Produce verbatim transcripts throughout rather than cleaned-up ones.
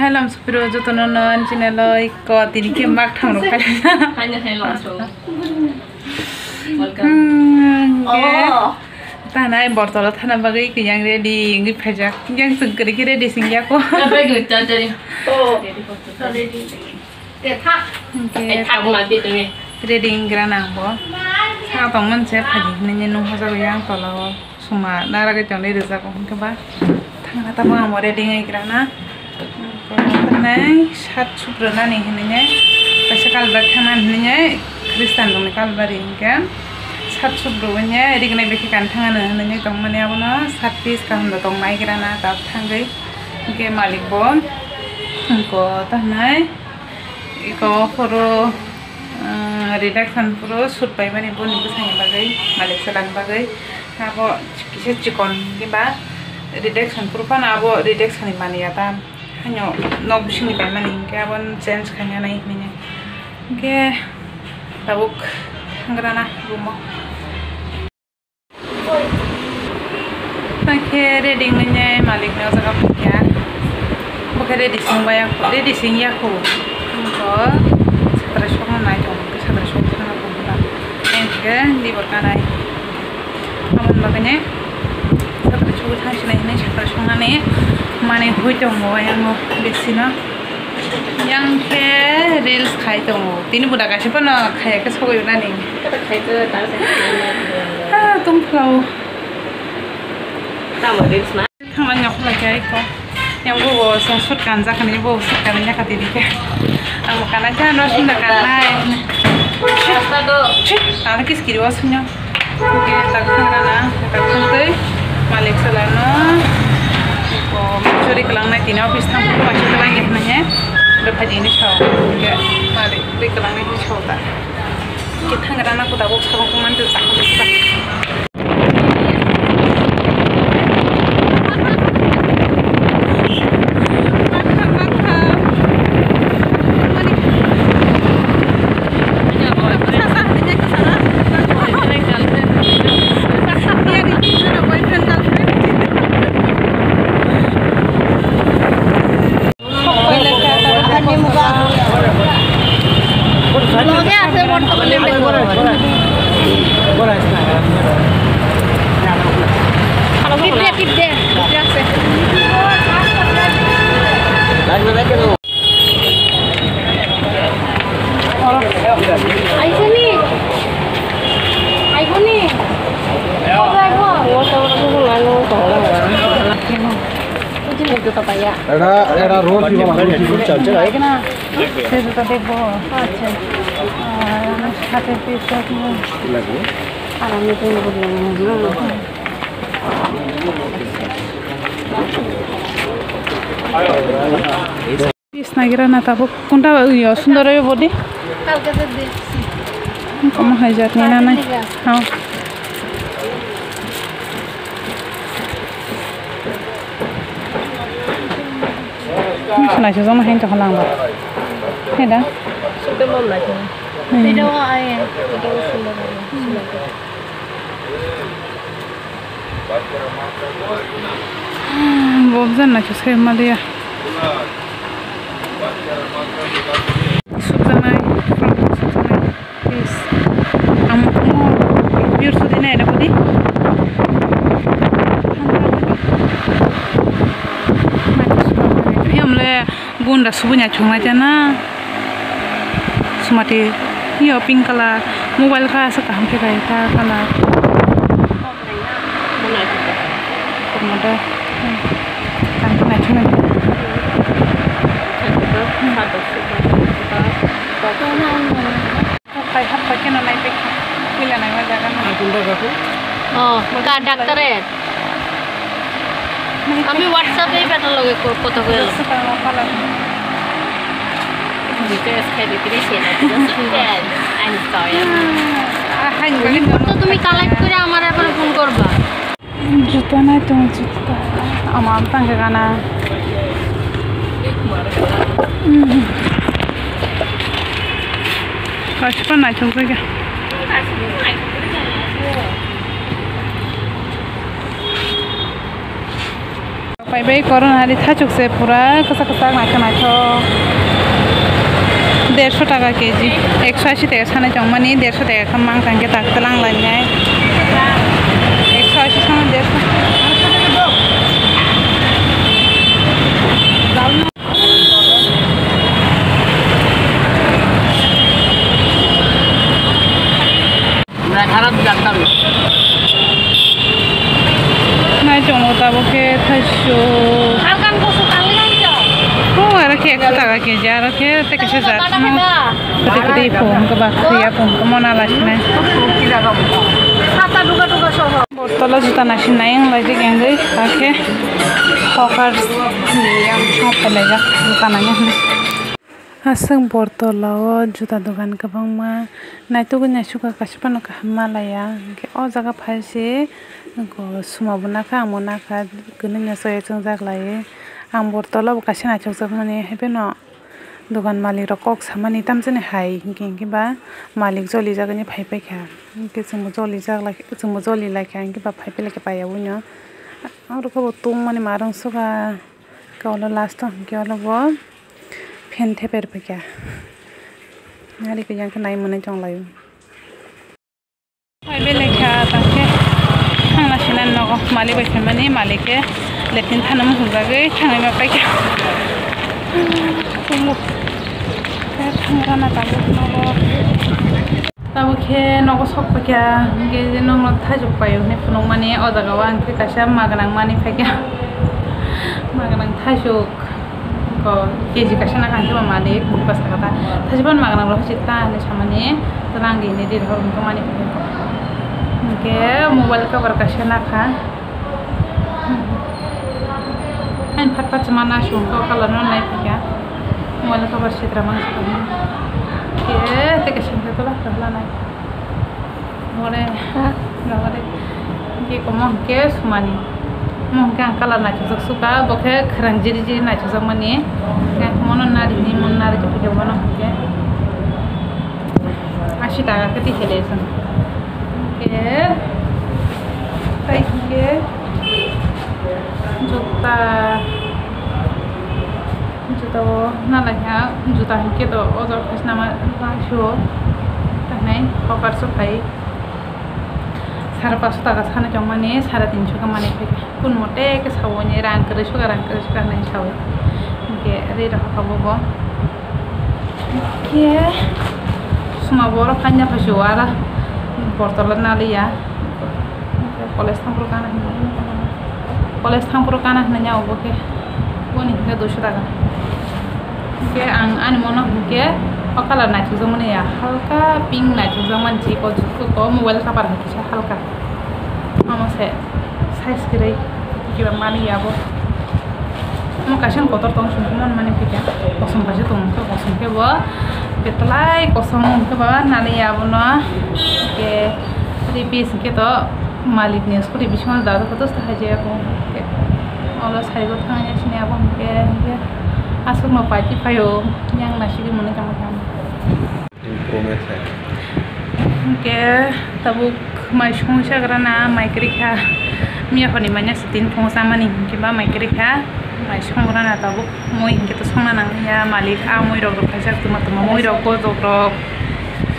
Salam sukro jotono non channel o iko tini khe mak thang rok khai. Haino hai lo so. Welcome. Hmm, Oh. Tanai bortolo thana bagwi kiyang ready wngwi phaijak. Yang chwng kwrwi khe ready sing ya ko. Apa gitu tadi? Oh. Ready for today. Ready. Hingke Eh, thak tabuk ma di tumi. Ready wngkra na ang bo. Saka tongmani se phaidi hinui nung hajak yang tola o suma naragwi tongwi rijak o hingke ba thangna tamo ang bo ready wngkra na. Nai sat suprunani hinui kaisa kalbar thangna hinui Christian rokni kalbari hingke sat supru wngya rignai bikhe kan thangna hinui tongmani abono sat piece kaham da tong naigra na tak thangwi hingke malik bo hingko tanai. Iko phuru, ah, reduction phuru shoot paimani boni bwsani bagwi, malik salani bagwi. Abo kisa chikon kiba reduction phuru phano abo reduction ni mani ya ta. Haino nok bisingni paimani hinkhe abo change khaina nai hinwi. Hinkhe tabuk thangrana room o. Tei khe ready wngwi nai malik ni o jaga phukya. Bo khe ready sing bai ya, ready sing ya khu. Bo satra sok no nai tong, satra sok no khu ba. Tei khe dibor kanai. Aboni bagwi nai satra sok thang sinai hinui satra sok nani mani hui tongo yang o bisi no. Yang khe reels khai tongo. Tini buda kaisa phano khaya khe sogwi nani. Kata khai khe ta se. Ah, tungphlau. Tamo reels na. Thangna nyok lai khe ko. Yang bo bo sa sut kan ja khani bo sut kan nya khati dikhe. Ang bo kana ja no sunda kan nai. Rasta do. Chik, ano kis kiri was nyo. Oke, tak thangrana, tak thangtwi malik salano. Ko churi kalangnai tini office thang ko waisa kalang ya nanya. Ro phaji ni sao. Oke, malik twi kalangnai ni sao ta. Ki thangrana ko tabuk sabang ko mantu tak. লগে আছে বর্তমানে। টিপ দে, টিপ দে। আইসনি? আইবনি? কবে আইব? এটা, এটা রোজ দিব না, রোজ দিব, চল, চল, আয়। না, সে জুতা দেখবো। আচ্ছা। আর আমার সাথে পিস লাগবে। আর আমি তো নেবো না। Pis nagira na tabuk kunta yo sundor yo body. Kalke to de. Kamu hajat ni na nai. Ha. Sunai sujama hen to halang ba. Heda. Sute mom na. Heda wa aye. Bo jan na khe se ma dia. Sukjanai, sukjanai. Yes. Ang mo pure sudi nai na budi. Yamle gunda subunya chunga jana. Sumati, iyo pink color, mobile kha aswk kaham khe bai ta color. Komodo, hmm, kaham khe naithok naithok. Hai hapta khe no naipai kha, puila naima jaga no. Oh, ka doctorate. আমি WhatsApp-এ বেটার লগে ক-, কথা কই এলাম। Details খাই দিতে রে, সেটা তো just friend, I'm sorry। তো তুমি collect করে আমার এবার ফোন করবা। জুতা নাই তো জুতা। আমার তাঙ্গে গানা। হুম। Kaisa naithok khe. Pai bai corona ni thachuk se pura kwchak kwchak naithok naithok. Derso taka keji, ekso ashi taka sanai tongmani, derso taka khe mang tangkhe tak tlang lainai. Ekso ashi sanai derso. Nai tongo tabuk khe thaisuk. Oh, aro khe ekso taka keji, aro khe tei kaisa jat no. Kwtwi kwtwi phung khe ba khriya phung khe mona lasinai. Bortolo juta nasinai wng lai jik wngwi, hakhe hawkers ni yang song phailaijak juta nangya hwnwi. Aswk Bortola o juta dogan kwbangma naitugwi naisukha, kaisa phano kaham malaya. Hinkhe o jaga phai se suma bo nakha, ang bo nakha, kwnwi no chaya chwngjak laiwi. Ang Bortola o bo kaisa naithokjakmani, haiphano dogan malik rok kok samani tamjani hai hinkhe, hinkhe ba malik jolijak hinwi phaipaikha. Hinkhe chwngbo jolijak lai, chwngbo jolilaikha, hinkhe ba phaipailai kha paiyaui no. Oro khe bo tungmani ma rwngsukha. Khe ulo last o hinkhe ulo bo fan theper phaikha. Nari khe yang khe nai mwnwi tonglaio. Phai belai kha tangkhe thangna sinani nogo malik bai phaimani, malik khe latrine thana muchungjagwi thangwi ma paikha. Thangrana tabuk nogo. Tabuk khe nogo sok paikha, hinkhe je nokno thaisuk paio hinwi phunukmani, o jaga o ang khe kaisa ma gwnang manwi phaikha. Ma gwnang thaisuk ko keji kaisa nakha, hinkhe ba malik buka sakha ta thaisuk phano ma gwnang rok se ta hinwi samani, to nang di hinwi ri rok hor buka manwi phaikha. Hinkhe mobile cover kaisa nakha. Ani phat phat se mana sung kok colour no nai phaikha. Mobile cover sitra mang sung. Ke te ke sung ke tola tola nai. More. Ha? More. Ke komo ke sumani. Mo ke ang colour nai chujak suka, bo ke khrang jiri jiri nai chujak mani. Ke mono nari ni mon nari ke phaikha bono ke. Ashi taka khe twi khe de chwng. Hinkhe, tei hinkhe juta, juta o nalaikha, juta hinkhe to o jaga khaisna ma laisio, tanai hokar so khai. Sare paso taka sani tongmani, sare tinso khe manwi phaikha. Kun mote khe sawi ni rang kwrwi suka, rang kwrwi suka hinwi sawi. Hinkhe rwi rokha bo bo. Khe suma borok haino phaisio aro Bortola naliya. College thangphuru kana hinwi, college thangphuru kana hinwi ya obo khe boni hinkhe duiso taka. Hinkhe ang ani mono hinkhe o colour naithokjakmani ya, halka pink naithokjakmani chikon chikon mobile cover hai kisa halka. Omo se size kwrwi kiba mani ya bo. Omo kaisa kotor tong song khe mon mani phaikha, kosom kaisa tong khe, kosom khe bo betlai kosom khe bo nani ya bono. Hinkhe three piece hinkhe to malik ni scooty bisingo dado photo se hai jaya bo. Olo side o thangya sini abo hinkhe, hinkhe aswk no paiti phaio yang naisingwi mwnwi tongma khe. Pro Max hai. Hinkhe tabuk mai songwi sagrana mai kwrwi kha. Miya hwnwi manya se tin phungo chamani hinkhe ba mai kwrwi kha. Mai songgrana tabuk mui hinkhe to songna nangya malik, a mui rok rw phaijak, tuma tuma mui rok, bojok rok.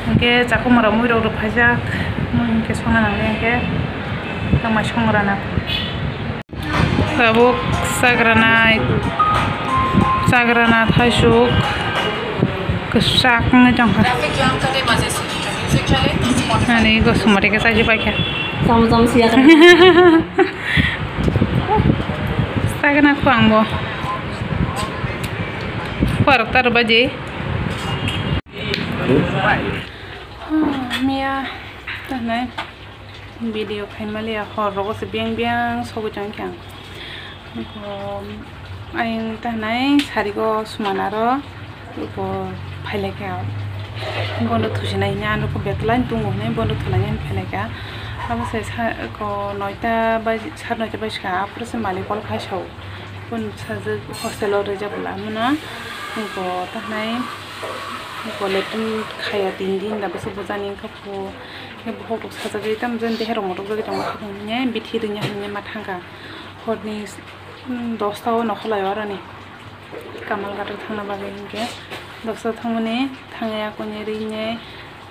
Hinkhe chakuma rok mui rok rw phaijak. Mui hinkhe songna nangya hinkhe mai songgrana. Tabuk chagrana, chagrana thaisuk kwchak wngwi tongkha. Ani gosomari khe chaisi paikha. Chamo chamo siya kha. Chagrana kho ang bo. Phuarok ta rwbaidi. Miya tanai. Video khaimaliya hor rogo se biyang biyang sogwi tongkha ang. Ko ayang tanai sarigo sumanaro ko phailaikha. Bondo thusinai hwnwi ano ko betlain tungo hwnwi bondo thulainani phailaikha. Abo se sa ko noita bai sar noita bai swkang aphuru se malik call khai sao. Boni sajwk hostel o rwjak bwla mano. Ko tanai ko latrine khaiya tin din da bwswk bujani wngkha. Bo khe bokhok rok sajagwi tamo jani dehe rok motok jagwi tongo, haphang hwnwi bithi rwngya hwnwi ma thangkha. Horni Hmm, dosta o nokholai o aroni Kamalghat o thangna bagwi hinkhe dosta thangmani thangya kuni ringnai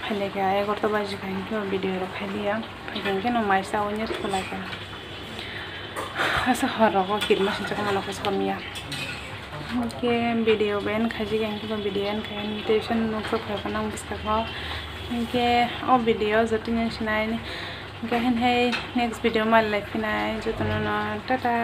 phailai kha egarota baji kha hinkhe o video rok khailiya phaikha hinkhe no mai chawi thulai kha asa hor rogo kirma sinchakma nokho somiya hinkhe video ben khaijikha hinkhe video en kha invitation nukjak kha nang bwskango hinkhe o video jotoni sinai hinkhe hain hai next video malai phinai jotono no tata.